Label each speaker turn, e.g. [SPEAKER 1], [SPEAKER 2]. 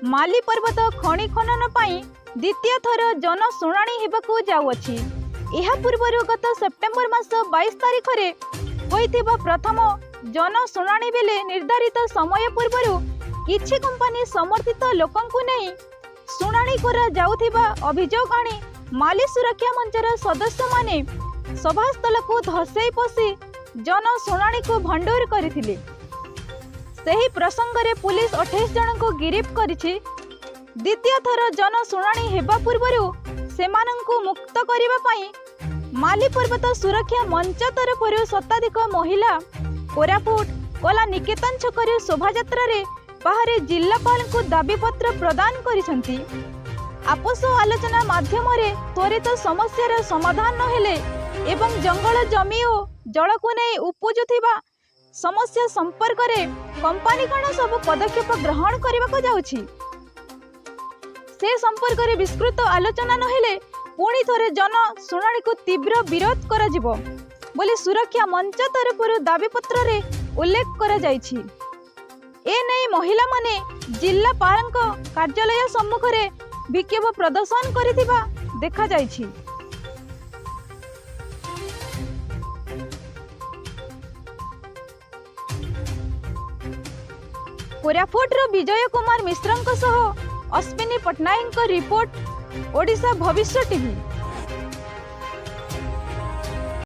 [SPEAKER 1] ମାଲି ପର୍ବତ ଖଣି ଖନନ ପାଇଁ ଦ୍ୱିତୀୟ ଥର ଜନଶୁଣାଣି ହେବାକୁ ଯାଉଅଛି। ଏହା ପୂର୍ବରୁ ଗତ ସେପ୍ଟେମ୍ବର ମାସ 22 ତାରିଖରେ ହୋଇଥିବା ପ୍ରଥମ ଜନଶୁଣାଣି ବେଳେ ନିର୍ଦ୍ଧାରିତ ସମୟ ପୂର୍ବରୁ କିଛି କମ୍ପାନୀ ସମର୍ଥିତ ଲୋକଙ୍କୁ ନେଇ ଶୁଣାଣି କରାଯାଉଥିବା ଅଭିଯୋଗ ଆଣି ମାଲି ସୁରକ୍ଷା ମଞ୍ଚର ସଦସ୍ୟମାନେ ସଭାସ୍ଥଳକୁ ଧସେଇ ପଶି ଜନଶୁଣାଣିକୁ ଭଣ୍ଡୁର କରିଥିଲେ। ସେହି ପ୍ରସଙ୍ଗରେ ପୁଲିସ 28 ଜଣଙ୍କୁ ଗିରଫ କରିଛି। ଦ୍ୱିତୀୟ ଥର ଜନଶୁଣାଣି ହେବା ପୂର୍ବରୁ ସେମାନଙ୍କୁ ମୁକ୍ତ କରିବା ପାଇଁ ମାଲି ପର୍ବତ ସୁରକ୍ଷା ମଞ୍ଚ ତରଫରୁ ଶତାଧିକ ମହିଳା କୋରାପୁଟ କଲା ନିକେତନ ଛକରୁ ଶୋଭାଯାତ୍ରାରେ ବାହାରି ଜିଲ୍ଲାପାଳଙ୍କୁ ଦାବିପତ୍ର ପ୍ରଦାନ କରିଛନ୍ତି। ଆପୋଷ ଆଲୋଚନା ମାଧ୍ୟମରେ ତ୍ୱରିତ ସମସ୍ୟାର ସମାଧାନ ନହେଲେ ଏବଂ ଜଙ୍ଗଲ ଜମି ଓ ଜଳକୁ ନେଇ ଉପୁଜୁଥିବା ସମସ୍ୟା ସମ୍ପର୍କରେ କମ୍ପାନୀ କ'ଣ ସବୁ ପଦକ୍ଷେପ ଗ୍ରହଣ କରିବାକୁ ଯାଉଛି, ସେ ସମ୍ପର୍କରେ ବିସ୍ତୃତ ଆଲୋଚନା ନହେଲେ ପୁଣି ଥରେ ଜନ ଶୁଣାଣିକୁ ତୀବ୍ର ବିରୋଧ କରାଯିବ ବୋଲି ସୁରକ୍ଷା ମଞ୍ଚ ତରଫରୁ ଦାବିପତ୍ରରେ ଉଲ୍ଲେଖ କରାଯାଇଛି। ଏ ନେଇ ମହିଳାମାନେ ଜିଲ୍ଲାପାଳଙ୍କ କାର୍ଯ୍ୟାଳୟ ସମ୍ମୁଖରେ ବିକ୍ଷୋଭ ପ୍ରଦର୍ଶନ କରିଥିବା ଦେଖାଯାଇଛି। କୋରାପୁଟରୁ ବିଜୟ କୁମାର ମିଶ୍ରଙ୍କ ସହ ଅଶ୍ବିନୀ ପଟ୍ଟନାୟକଙ୍କ ରିପୋର୍ଟ, ଓଡ଼ିଶା ଭବିଷ୍ୟ ଟିଭି।